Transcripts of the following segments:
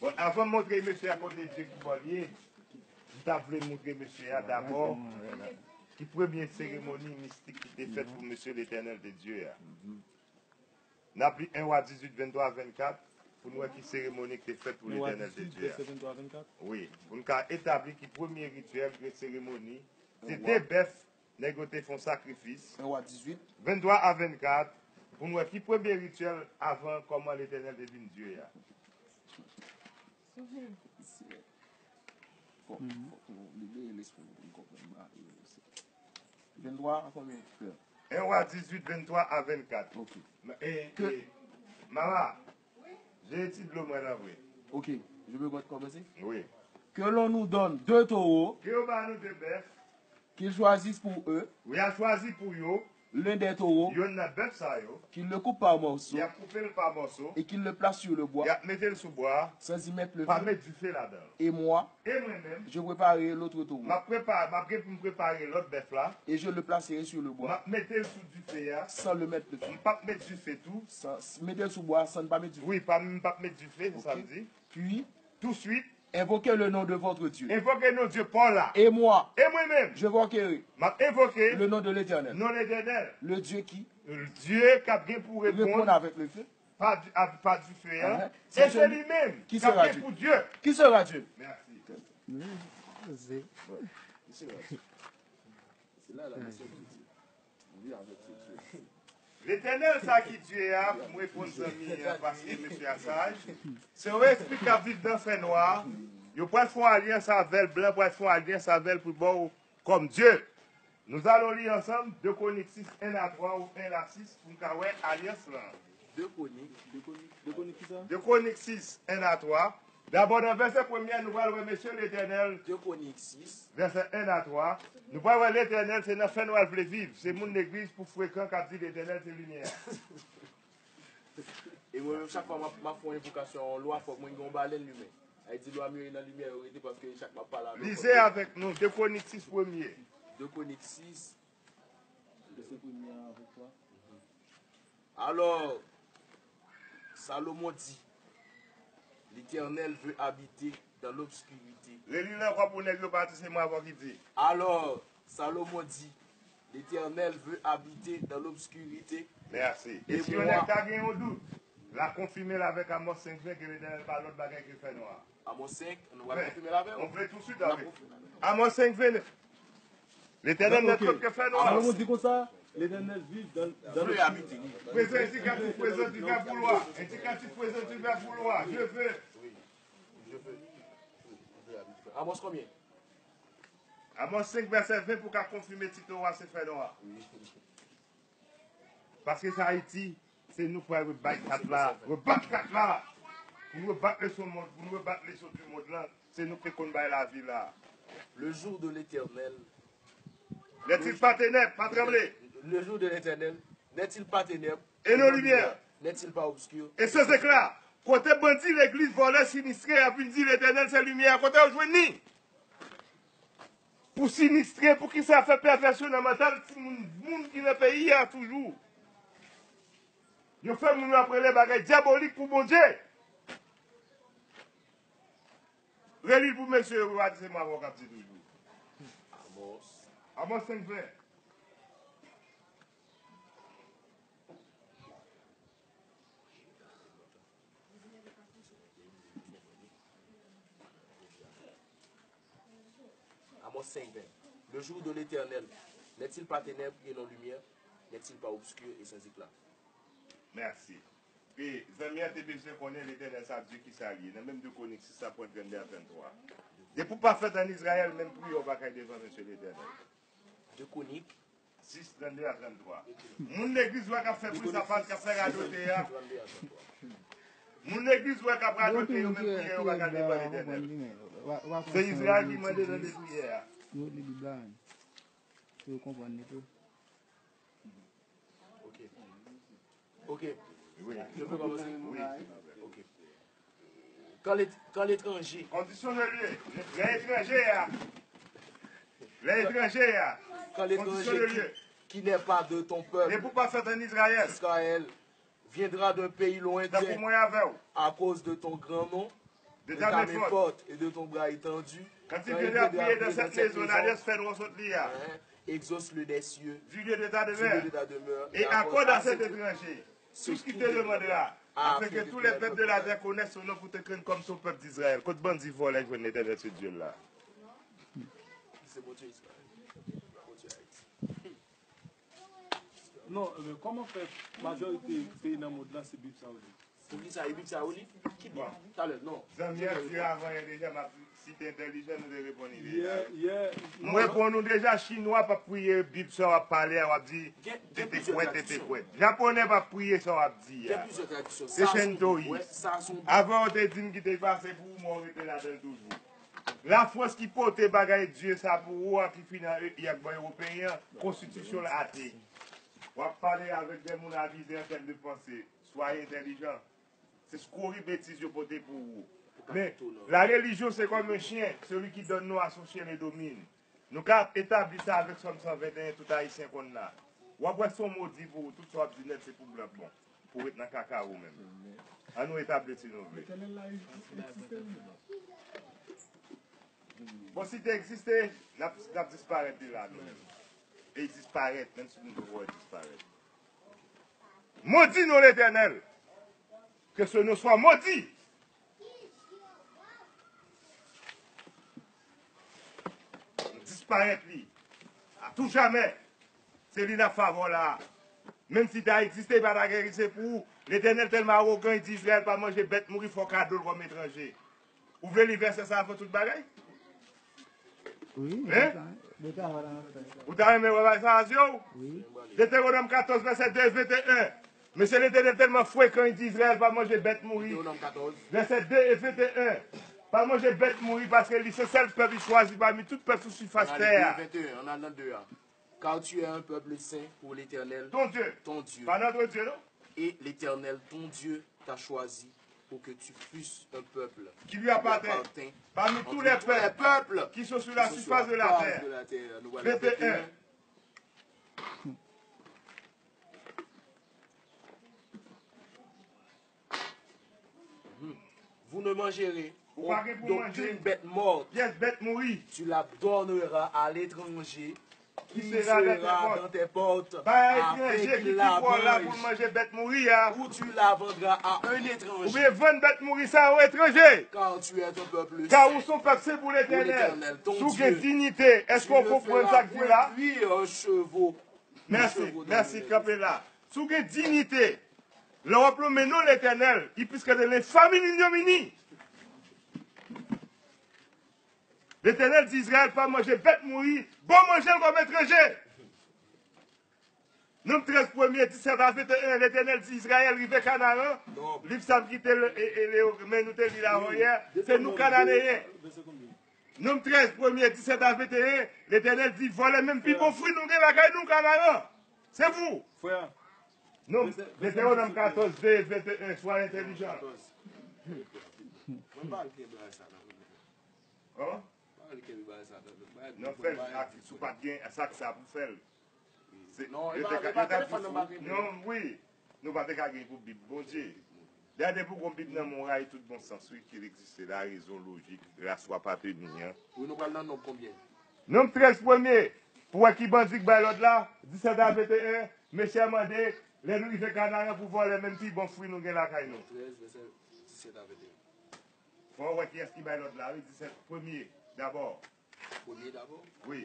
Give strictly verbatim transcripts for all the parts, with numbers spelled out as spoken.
Bon, avan m montre mesye a kote Dye ki bò l ye, m ta vle montre mesye a dabò ki premye seremoni mistik ki te fèt pou mesye Letènèl te Dye a. N ap li en Wa dizuit, venntwa a vennkat, pou n wè ki seremoni ki te fèt pou Letènèl te Dye a. Wi, pou n ka etabli ki premye rityèl, ki seremoni, se de bèf, nèg yo te fè yon sakrifis. En Wa dizuit. Venntwa a vennkat, pou n wè ki premye rityèl avan kòman Letènèl te vin Dye a. Fòk, fòk nou libere lespri nou pou n konprann bagay yo. Venntwa a konbyen, frè? En Wa dizuit, venntwa a vennkat. Ok. E, e, mama, jeye ti dlo mwen nan vre. Ok, je peux commencer? Wi. Que l'on nous donne deux taureaux, Ke yo ba nou de bèf. Qu'ils choisissent pour eux Yo chwazi pou yo. L'un des taureaux, Youn nan bèf sa yo. Qu'ils le coupent par morceaux, Y ap koupe l pa mòso. Et qu'ils le placent sur le bois, Y ap mete l sou bwa. Sans y mettre le feu. Pa met dife ladan l. Et moi, E mwen menm, je préparerai l'autre taureau, m ap prepare, m ap gen pou m prepare lòt bèf la. Et je le placerai sur le bois. M ap mete l sou dife a. Sans le mettre le feu. M p ap met dife tou. Sans, mete l sou bwa san n pa met dife. Wi, pa, m p ap met dife, se sa m di. Puis, Touswit, invoquez le nom de votre Dieu. Envoke non Dye pa w la. Et moi, E mwen menm, je invoquerai, M ap envoke, Le nom de l'Éternel, Non Letènèl. Le Dieu qui, Dye k ap gen pou reponn, répond avec le feu. Pa, di- a- pa dife a. E se li menm k ap gen pou Dye. Qui sera Dieu? Mèsi. Letènèl sa ki Dye a, pou m reponn zanmi an, paske mesye a saj. Se yon espri k ap viv nan fènwa. Yo pral fè yon alyans avè l, blan pral fè yon alyans avè l pou l ba w kòm Dye. Nou alon li ansanm, de Kwonik sis, en a twa ou en a sis, pou n ka wè alyans lan. De Kwonik, de Kwonik, de Kwonik kisa? De Kwonik sis, en a twa. Dabò, nan vèsè premye a, nou pral wè mesye Letènèl. De Kwonik sis. Vèsè en a twa. Nou pral wè Letènèl, se nan fènwa l vle viv. Se moun legliz pou frekan k ap di Letènèl se limyè a. E mwen menm, chak fwa m ap, m ap fè yon envokasyon a yon lwa, fòk mwen gen yon balèn limen. Sa vle di lwa m yo nan limyè yo rete, paske chak m ap pale avè w. Li se avèk nou, de Kwonik sis premye. De Kwonik sis. Vèsè premye a avèk twa. Alors, Salomon dit, L'Éternel veut habiter dans l'obscurité. Reli l ankò pou nèg yo pa di se mwen avè w ki di. Alors, Salomon dit, L'Éternel veut habiter dans l'obscurité. Mèsi. E si yon nèg ta gen yon dout, l a konfime l avèk Amòs senk ven ke Letènèl pa lòt bagay ke fènwa. Amòs senk, nou pral konfime l avè w. On vle touswit avè. Amòs senk ven. Letènèl nèt lòt ke fènwa. Salomon di konsa, Letènèl viv dan, dan lobskirite. Prezan endikatif, prezan di vèb pou lwa. Endikatif, prezan di vèb pou lwa. Je veux. Amòs konbyen? Amòs senk vèsè ven pou ka konfime tit ou a se fènwa. Paske sa Ayiti, se nou k pral rebat kat la, rebat kat la. Pou nou rebat leson mond, pou nou rebat leson di mond lan, se nou k te konn bay lavi la. Le jour de l'Éternel. N'est-il pas ténèbres, pa tranble. Le jour de l'Éternel, n'est-il pas ténèbres? Et non lumière. N'est-il pas obscur? Et sans éclat. Kote bandi, legliz, vòlè, sinistre, ap vin di Letènèl se limyè a, kote yo jwenn li? Pou sinistre, poukisa fè pèvèsyon nan mantal timoun, moun ki nan peyi a toujou? Yo fè moun yo ap rele bagay dyabolik pou Bondye. Reli l pou mesye yo, yo pa di se mwen avè w k ap di toujou. Amòs. Amòs senk ven. Amòs senk ven. Le jour de l'Éternel n'est-il pas ténèbres et non lumière? N'est-il pas obscur et sans éclat? Mèsi. E zanmi an te bezwen konnen Letènèl sa Dye kisa l ye. Nan menm de Kwonik sis la, pwen trannde a tranntwa. Depi w pa fèt ann Izrayèl, menm priyè w pa kay devan mesye Letènèl. De Kwonik sis, trannde a tranntwa. Moun legliz wè k ap fè bri sapat, k ap fè radote a. Moun legliz wè k ap radote, yo menm priyè yo pa ka devan Letènèl. Se Izrayèl ki mande nan de priyè a. Yo li Bib la menm. Pou yo konprann li tou. Ok. Ok. Wi. Je peux commencer? Wi. Ok. Quand l'ét-, quand l'étranger. Kondisyon de lye. Lè etranje a. Lè etranje a. Quand l'étranger qui, qui n'est pas de ton peuple. Depi w pa fèt ann Izrayèl. Israël. viendra d'un pays lointain à cause de ton grand nom, de ta main forte et de ton bras étendu. Quand il viendra prier dans cette maison, là, laisse faire nous sortir là. Exauce-le des cieux, du lieu de ta demeure, et accorde à cet étranger tout ce qu'il te demandera, afin que tous les peuples de la terre connaissent son nom pour te craindre comme ton peuple d'Israël. Kot bandi vòlè jwenn Letènèl se Dye l la? Se Bondye Izrayèl. Bondye Ayiti. Non, men kòman fè majorite peyi nan mond lan se Bib sa yo li? Poukisa e Bib sa yo li? Ki Bib? Talè, non. Zanmi an di yo avan yè deja m ap site entèlijan nou te reponn li deja. M reponn ou deja chinwa p ap priye Bib sa w ap pale a w ap di tetekwèt tetekwèt. Japonè p ap priye sa w ap di a. Se Shintoyis. Avan w te di m ki te pase pou ou men w rete ladan l toujou. Lafrans ki pote bagay dye sa pou ou a ki fin an e i ak bò ewopeyen an, konstitisyon l ate. W ap pale avèk de moun avize an tèm de panse. Swaye entèlijan. Se skori betiz yo pote pou ou. Men, la religion c'est comme un chien, celui qui donne nom à son chien le domine. Nou ka etabli sa avèk Sòm san venteyen tout Ayisyen konn la. W ap wè se yon modi pou ou, tout sa w ap di nèt se pou blan bon. Pou ret nan kaka ou menm. An nou etabli si nou vle. Bon, si te egziste, n ap disparèt de la nou menm. E disparèt, menm si nou te wè disparèt. Maudit nom l'Éternel. Que ce nom soit maudit. Disparèt li. A tou jamè. Se li n ap favò la. Menm si ta egziste, li pa ta ka egziste pou ou. Letènèl tèlman awogan, li di Izrayèl pa manje bèt mouri, fò w kado l kòm etranje. Ou vle li vèsè sa avan tout bagay? Wi, hein? Ou ta renmen wè bagay sa a zye w? Wi. Detewonòm katòz, vèsè de e venteyen. Men se Letènèl tèlman frekan, li di Izrayèl pa manje bèt mouri. Vèsè de e venteyen. Pa manje bèt mouri, paske li se sèl pèp li chwazi pami tout pèp sou sifas tè a. Car tu es un peuple saint pour l'Éternel, ton Dieu, ton Dieu. Pas notre Dieu, non? Et l'Éternel, ton Dieu, t'a choisi pour que tu fusses un peuple qui lui appartint parmi tous les peuples qui sont sur la surface de la terre. Verset vingt et un. Vous ne mangerez d'aucune bête morte. Tu la donneras à l'étranger qui sera dans tes portes avec la main, ou tu la vendras à un étranger. Car tu es un peuple saint pour l'Éternel, ton Dieu. Tu ne feras point cuire un chevau. Mèsi, mèsi, kanpe la. Si w gen diyite, lè w ap nonmen non Letènèl, i piske de le famini nomini. Letènèl di Izrayèl pa manje bèt mouri, bon manje l kòm etranje. Nonm trèz premye, disèt a venteyen, Letènèl di Izrayèl rive Kanaran, liv sa m kite l, e, e, men nou te li l avan yè, se nou Kananeyen. Nonm trèz, premye, disèt a venteyen, Letènèl di, vòlè menm pi bon fwi nou gen lakay nou, Kanaran. Se pou ou. Frè. Nonm, Detewonòm katòz, de, venteyen, swa entèlijan. Mwen pa al kenbe bagay sa nan men mwen. Kòman? Pa al kenbe bagay sa nan men mwen. Non, frè, ak, si w pa t gen sa k sa pou fè l. Non, e pa, e pa telefòn nan m pa kenbe. Non, wi. Nou pa te ka gen pou Bib Bondye. Dayè depi w gon Bib nan men w rayi tout bon sans wi ki egziste, larezon, lojik, ras w apateni an. Wi, nou pral nan Nonb konbyen? Nonb trèz premye, pou wè ki bandi k bay lòd la, disèt a venteyen, mesye a mande, lè nou rive Kanaran pou vòlè menm pi bon fwi nou gen lakay nou. Nonb trèz, vèsè disèt a venteyen. Fò w wè kiyès ki bay lòd la wi, disèt, premye, dabò. Premye dabò? Wi.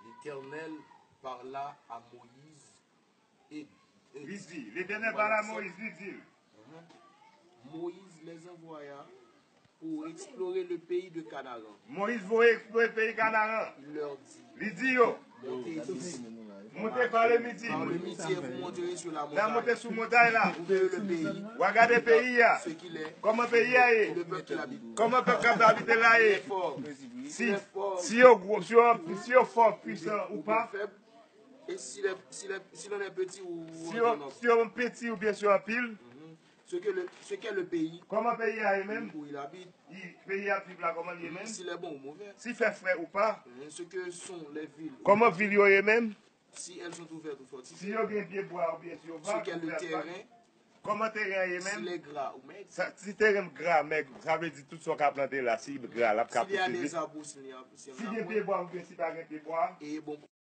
L'Éternel parla à Moïse et, et Li di, Letènèl pale a Moyiz, li di l. Moïse les envoya pour explorer le pays de Canaan. Moyiz voye eksplore peyi Kanaran. Il leur dit, Li di yo, Montez ici. Montez par le midi. Par le midi, et vous monterez sur la montagne. N a monte sou montay la. Vous verrez le pays. W a gade peyi a. Ce qu'il est. Kòman peyi a ye? Et le peuple qui l'habite. Kòman pèp k ap abite la ye? S'il est fort. Si, s'il est fort. Si yo gwo, si yo, si yo fò, pwisan ou pa. Ou bien faible. Et s'il est, s'il est, s'il en est petit ou, si yo, si yo piti oubyen si yo anpil. Ce que le, ce qu'est le pays. Kòman peyi a ye menm? Où il habite. Peyi a ap viv la, kòman l ye menm? S'il est bon ou mauvais. Si fè frè ou pa. Ce que sont les villes. Kòman vil yo ye menm? Si elles sont ouvertes ou Si fortifiées, yo gen pye bwa oubyen si yo sur va quel le kouvè ak terrain, kòman teren an ye s'il menm? Est gras ou maigre, Sa- Si teren gra, mèg, sa vle di tout sa w ka plante la, si gra, l ap ka s'il y a pouse vit. Des arbres, s'il y a, s'il y a Si un gen arbre, pye bwa oubyen si pa gen pye bwa, et bon